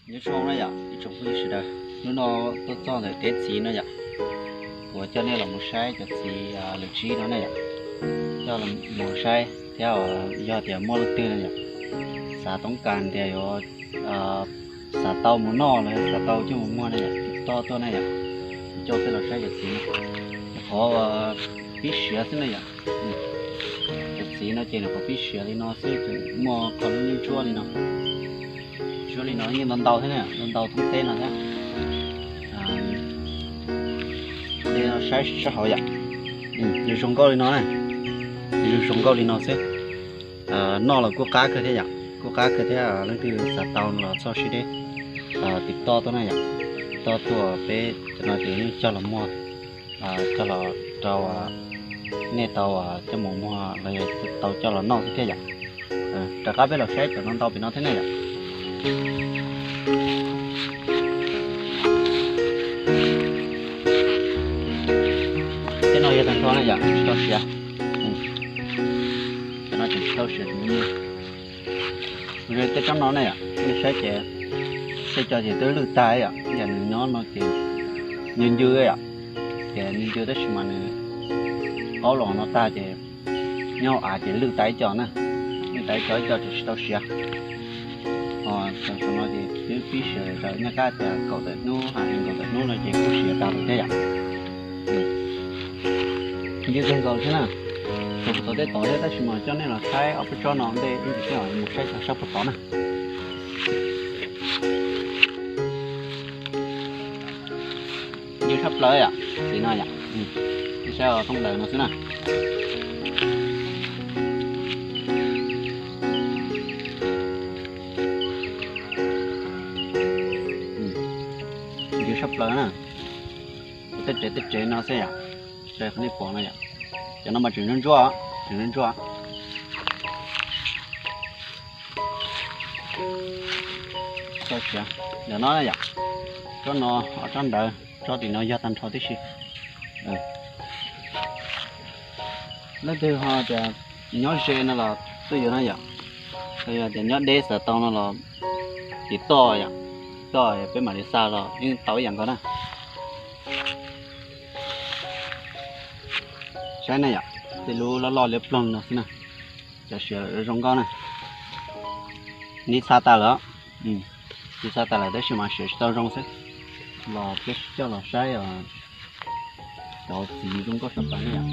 Nyob zoo na yom, ib tsoom phooj ywg sawv daws, hnub no tuaj txog ntawm teb txiv no yom, kuv coj nej los mus saib cov txiv lwm tsib no na yom, coj los mus saib thiab yog tias muaj leej twg no yom, xav toob kas tias yuav xav tau mus noj los xav tau coj mus muag na yom, tiv toj tuaj na yom, coj peb los saib cov txiv no. Qhov pib siav xwb na yom, cov txiv no ces nws qhov pib siav li no xwb, muaj qhov lub ntsuab li no. Ntsuab li no yeej ntau ntau thiab na, ntau ntau thoob teb no thiab. Saib sab hauv yom, zoo nkauj li no na, zoo nkauj li no xwb. Noj los kuj qab kawg thiab yom, kuj qab kawg thiab, leej twg xav tau los txhob siab deb, tiv toj tuaj na yom, tiv toj tuaj peb cov no ces yeej coj los muag, coj los rau nej tau coj mus muag los yog tau coj los noj xwb thiab yom. Rov qab peb los saib cov no ntau pem no thiab na yom. Tej no yog tag nrho na yom, tsis tau siav. Cov no tseem tsis tau siav tseem me me. Kuv ze tej tsob no ne yom, nej saib ces tej co ces twb lwj tag yom, yam nws nyob no ces ncw ncw yom, ces ncw ncw tab sis mas nws qaub los no tag ces nyob hauv av ces lwj tag ib co na, lwj tag ib co, ib co tseem tsis tau siav. Ho cov no ces twb pib siav tau nyob qab tias kaum tawm hnub, hais tias kaum tawm hnub no ces kuj siav tag lawm thiab yom. Ncw kawg nkaus thiab na, tseem tau tej tod thiab tab sis mas coj nej los saib ob peb tsob no ntej ib ntsis, mus saib txog sab puag tod na. Ncw tshaj plaws yom, txiv no yom, saib thooj daws no xwb na. Ncw tshaj plaws na. Tej tsev tej tsev no xwb yom, saib qhov nej pom no yom, cov no mas tseem ntsuab ntsuab, tseem ntsuab ntsuab. Txoj sia ntawm no yom, tsob no, ob tsob ntawd, tsob tim no yog tag nrho tib si. Leej twg ho tias nyob ze no los tuaj yuav na yom, yog tias nyob deb xav tau no los tiv toj yom, toj peb mam li xa los yeej tau ib yam nkaus na. Saib na yom, tej lub loj loj liab ploog no xwb na, cov siav zoo nkauj na. Nws xa tas lawm, nws xa tas lawm tab sis mas siav tsis tau zoo xwb. Los peb coj los saib cov txiv zoo nkauj sab plaws ne yom.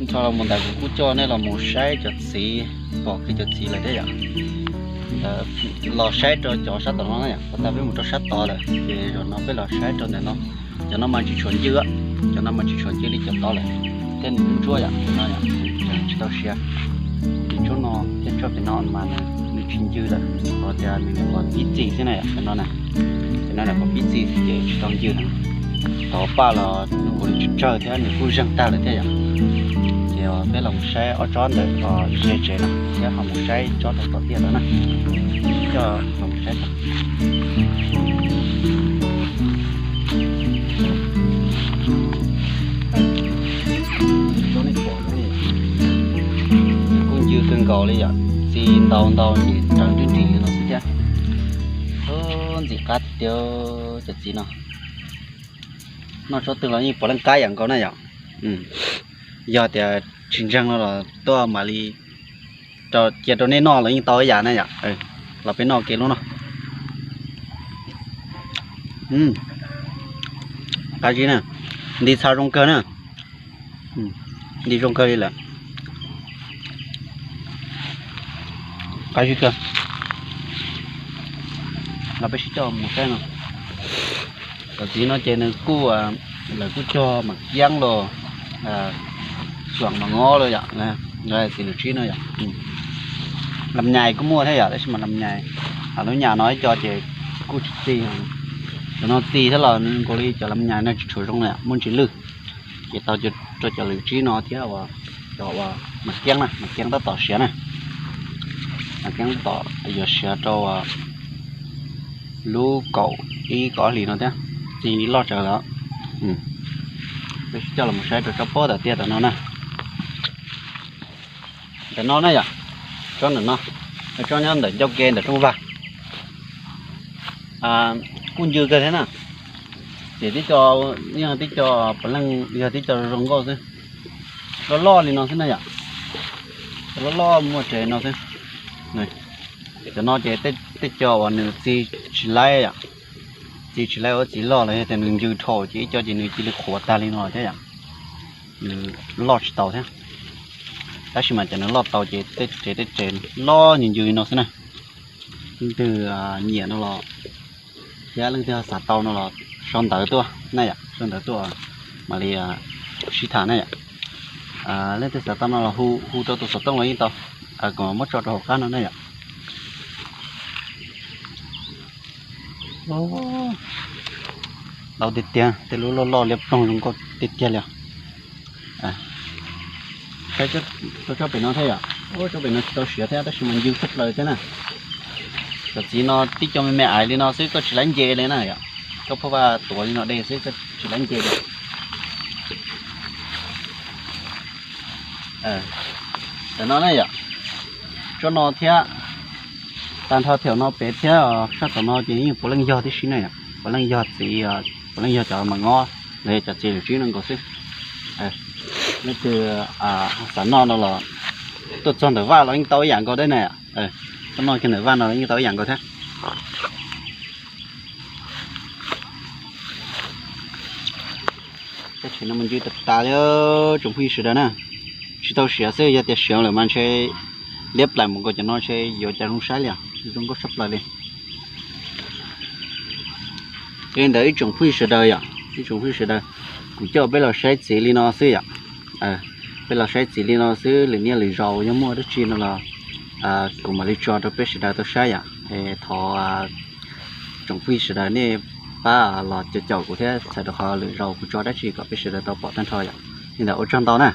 Txog los mus ntawd kuv kuj coj nej los mus saib cov txiv, pom kiag cov txiv lawm thiab yom. Los saib rau cov sab tom no na yom, tag peb mus rau sab tod lawm ces zaum no peb los saib rau ntawm no. Cov no mas tsis tshua ncw, cov no mas tsis tshua ncw li cov tod lawm, thiab nws ntsuab yom, no yom, tsis tau siav. Ces tsob no thiab tsob pem no mas nws tsis ncw lawm, qhov tias nws nyuam qhuav pib txi xwb na yom, cov no na. Cov no nyuam qhuav pib txi ces tsis tau ncw heev. Tov paj los nws kuj li tsawg tsawg thiab nws kuj zeeg tag lawm thiab yom. Ces peb los saib ob tsob ntawm ze tsev no thiab ho mus saib tsob rau tom tiaj no na. Coj los saib. Kuj ncw kawg nkaus li yom, txi ntau ntau ces raws nrib nris li no xwb thiab. Ntxim qab tiag cov txiv no. Noj tsob twg los yeej puav leej qab yam nkaus na yom. Yog tias tsis ntseeg no los tuaj mam li cia rau nej noj los yeej tau ib yam na yom. Los peb noj kev lub no. Qab zib na, nti txha zoo kawg na. Nti zoo kawg li lawm. Qab zib kawg. Los peb sib coj mus saib no. Cov txiv no ces nws kuj, lawv kuj cog mam kiab los, xuam mam ngob los yom, txiv lwm tsib no yom. Lam nyais kuj muaj thiab yom, tab sis mas lam nyais, lub nyam no ib co ces kuj tsis txi. Cov no txi thiab los nkaus li cov lam nyais no tsis tshua zoo na, muaj ntsis lwj. Ces tau rau cov lwm tsib no thiab uas cov uas mam kiab na, mam kiab tab tom siav na. Mam kiab tab tom yuav siav rau lub kaum ib kaum ob hlis no thiab, txi loj tsawv lawm. Peb sib coj los saib rau tsob pob tom tiaj tom no na. Ntawm no na yom, tsob ntawm no, tsob nyob ntawm ncauj ke ntawm rooj vag. Kuj ncw kawg thiab na. Ces tib co, yog tib co puav leej yog tib co zoo nkauj xwb. Loj loj li no xwb na yom. Loj loj muaj tsev no xwb. Cov no ces tej co uas nws txi tsis laib yom. Txi tsis laib ua txiv loj los yog tias nws ncw dhau ces ib co ces nws cia li qhuav tag li no thiab yom. Nws loj tsis tau thiab. Tab sis mas cov nws loj tau ces tej tsev tej tsev loj ncw ncw li no xwb na. Leej twg nyiam no los, thiab leej twg xav tau no los sau ntawv tuaj na yom, sau ntawv tuaj mam li sib tham na yom. Leej twg xav tau no los hu, hu rau tus xov tooj los yeej tau, kuv muab tso rau hauv qab no na yom. Ntau tiag tiag, tej lub loj loj liab ploog zoo nkauj tiag tiag li os. Saib tsob pem no thiab yom, tsob pem no tsis tau siav thiab tab sis mas ncw tshaj plaws thiab na. Cov txiv no tib co me me aiv li no xwb koj tsis laib nce li na yom, koj phaj vaj tuav li no de xwb koj tsis laib nce li. Tam no na yom, tsob no thiab, tag nrho thiab no pem thiab sab tom no ces yeej puav leej yog tib si na yom, puav leej yog txiv, puav leej yog cov mas ngob los yog cov txiv lwm tsib no nkaus xwb. Leej twg xav noj no los tuaj txog ntawm vaj los yeej tau ib yam nkaus thiab na. Tuaj noj kiag ntawm vaj no los yeej tau ib yam nkaus thiab. Teb chaws no mas ncw tas tas li, tsoom phooj ywg sawv daws na. Tsis tau siav xwb, yog tias siav lawm mas ntshe liab plaim mus nkaus cov no ntshe yuav cas zoo saib li os, zoo nkauj tshaj plaws li. Li ntawd ib tsoom phooj ywg sawv daws yom, ib tsoom phooj ywg sawv daws, kuv coj peb los saib txiv li no xwb yom. Peb los saib txiv li no xwb, lwm niaj lwm zaus yog muaj dab tsi no los kuv mam li tso rau peb sawv daws tau saib yom. Thov tsoom phooj ywg sawv daws nej pab los caum caum kuv thiab txhawm rau qhov lwm zaus kuv tso dab tsi kom peb sawv daws tau pom tag nrho yom. Li ntawd ua tsaug ntau na.